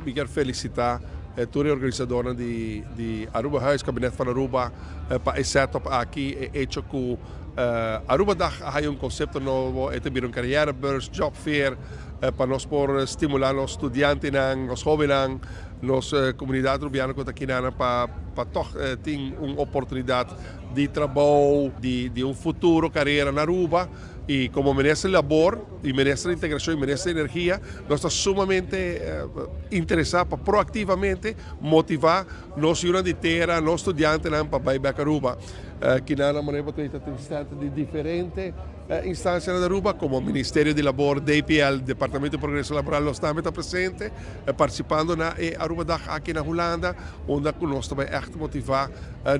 Mi kier felicita tur e organisadornan di Aruba Huis, Kabinet van Aruba, pa e setup aki, e hecho cu Arubadag a haya un concepto nobo, e ta bira un carrièrebeurs, job fair, pa nos por stimula nos studiantenan, nos hobennan, nos comunidad Rubiano cu ta akinan pa toch tin un oportunidad di trabou, di un futuro carera na Aruba. Y como Minister di Labor y Minister di Integracion y Minister di Energia, nos ta sumamente interesa pa proactivamente motiva nos yunan di tera, nos studiantenan pa bay bek Aruba. Kinan na manera bo ta tin stand di diferente instancianan di Aruba, como Ministerio di Labor, DPL, Departamento di Progreso Laboral, nos tambe ta presente participando na e Arubadag aki na Hulanda, unda cu nos ta bay echt motiva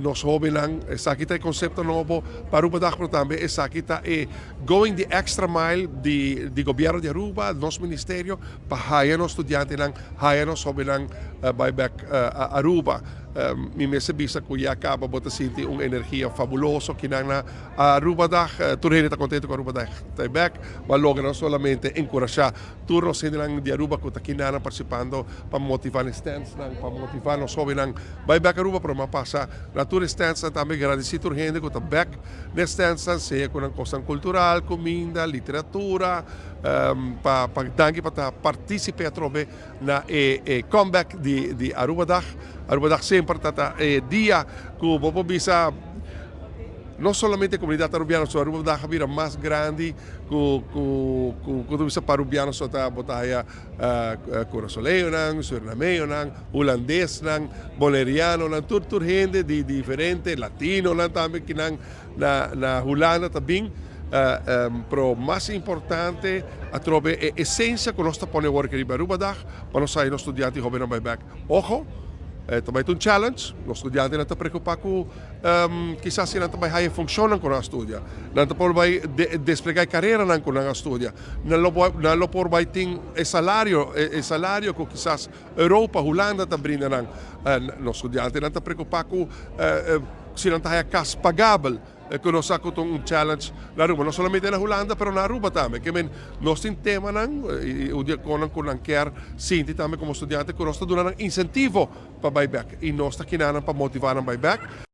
nos hobennan. Esaki ta e concepto nobo pa Arubadag, pero tambe esaki ta e going the extra mile di gobierno di Aruba, nos ministerio, pa haya nos studiantenan, haya nos hobennan bay bek Aruba. Mi mester bisa cu ya caba bo ta sinti un energia fabuloso kinan na Arubadag. Tur hende ta contento cu Arubadag ta bek, ma logra no solamente encurasha tur nos hendenan di Aruba cu ta kinan participando pa motiva e standsnan, pa motiva nos hobennan bay bek Aruba, pero m'a pasa na tur e standsnan tambe gradici tur hende cu ta bek na e standsnan, sea cu nan cosnan cultural, cuminda, literatura, pa danki pa ta participe atrobe na e comeback di Arubadag. Arubadag semper ta e dia cu bo por bisa no solamente e comunidad Arubiano, so Arubadag a bira mas grandi cu ta bisa pa Arubiano, so ta bo ta haya Curazoleñonan, Surinameñonan, Hulandesnan, Bonerianonan, tur hende di diferente, Latinonan tambe kinan na Hulanda ta bin. Pero mas importante, atrobe e esencia cu nos ta pone awor riba Arubadag, pa nos haya nos studiante hobennan bay bek. Ojo, tambe ta un challenge, nos studiantenan ta preocupa cu kisas si nan ta bay haya funcionnan cu nan a studia, nan ta por bay desplega e careranan cu nan a studia, nan lo por bay tin e salario cu kisas Europa, Hulanda ta brinda nan. Nos studiantenan ta preocupa cu si nan ta haya cas pagabel, cu nos sa cu ta un challenge na Aruba, no solamente na Hulanda, pero na Aruba tambe. Ke men, nos tin temanan y cosnan cu nan kier sinti tambe como studiante, cu nos ta duna nan incentivo pa bay bek. Y nos ta kinanan pa motiva nan bay bek.